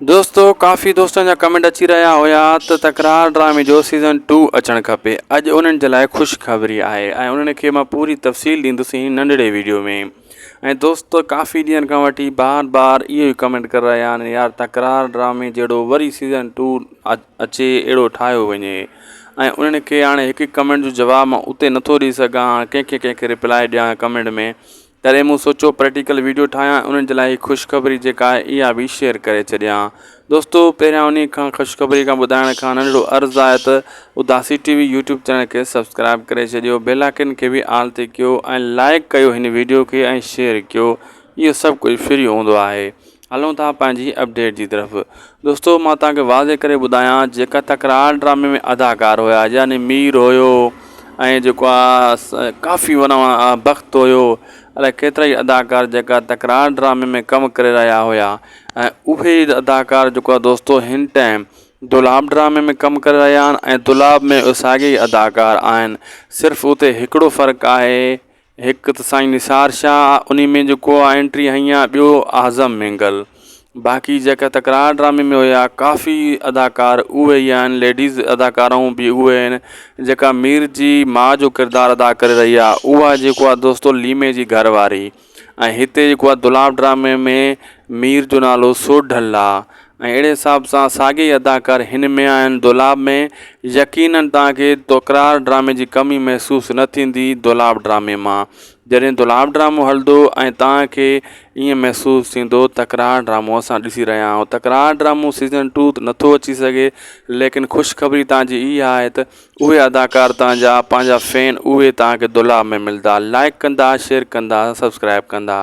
دوستو ڪافي دوستن جا ڪمينٽ اچي رهيا هيا ته تڪرار ڊرامي جو سيزن ٽو اچڻ کپي اڄ انهن جي لاء خوشخبري آهي ۽ انهن کي مان پوري تفصيل ڏيندس هن ننڍڙي ويڊيو ۾ ۽ دوست ڪافي ڏينهن کان وٺي بار بار اهو ئي ڪمينٽ ڪري رهيا آهن يار تڪرار ڊرامي جهڙو وري سيزن ٽو اچي اهڙو ٺاهيو وڃي ۽ انهن کي هاڻي هڪ هڪ ڪمينٽ جو جواب مان اتي نٿو ڏئي سگهان ڪنهن کي ڪنهن کي رپلائي ڏيان ڪمينٽ ۾ تڏهن مون سوچيو پريڪٽيڪل ويڊيو ٺاهيان انهن جي لاء هي خوشخبري جيڪا آهي اها به شيئر ڪري ڇڏيان دوستو پهريان انهي کان خوشخبري کان ٻڌائڻ کان ننڍڙو عرض آهي ته Udasi T V YouTube channel کي سبسڪرائب ڪري ڇڏيو بيل آئڪن کي به آل تي ڪيو ۽ لائڪ ڪيو هن ويڊيو کي ۽ شيئر ڪيو اهو سڀ ڪجهه فري هوندو آهي هلون ٿا پنهنجي اپڊيٽ جي طرف دوستو مان توهان کي واضح ڪري ٻڌايان جيڪا تڪرار ڊرامي ۾ اداڪار هيا يعني مير هيو ۽ جيڪو آ ڪافي وڏا بخت هيو الائي ڪيترا ئي اداڪار جيڪا تڪرار ڊرامي ۾ ڪم ڪري رهيا هيا ۽ اهي ئي اداڪار جيڪو آ دوستو هن ٽائيم دولاب ڊرامي ۾ ڪم ڪري رهيا آهن ۽ دولاب ۾ اهي ساڳي ئي اداڪار آهن صرف اتي هڪڙو فرق آهي هڪ ته سائين نثار شاهه انهي ۾ جيڪو آ انٽري هنئي آ ٻيو اعظم مينگل باقي جيڪا تڪرار ڊرامي ۾ هيا ڪافي اداڪار اهي ئي آهن ليڊيز اداڪارائون به اهي آهن جيڪا مير جي ماء جو ڪردار ادا ڪري رهي آ اها جيڪو آ دوستو ليمي جي گهر واري ۽ هتي جيڪو آ دولاب ڊرامي ۾ مير جو نالو سوڍل آ ۽ اهڙي حساب سان ساڳي ئي اداڪار هن ۾ آهن دولاب ۾ يقينن توهان کي تڪرار ڊرامي جي ڪمي محسوس نه ٿيندي دولاب ڊرامي مان جڏهن دولاب ڊرامو هلندو ۽ توهان کي ائين محسوس ٿيندو تڪرار ڊرامو اسان ڏسي رهيا آهيون تڪرار ڊرامو سيزن ٽو ته نٿو اچي سگهي ليڪن خوشخبري توهان جي اها آهي ته اهي اداڪار توهان جا پنهنجا فين اهي توهان کي دولاب ۾ ملدا لائڪ ڪندا شيئر ڪندا سبسڪرائب ڪندا.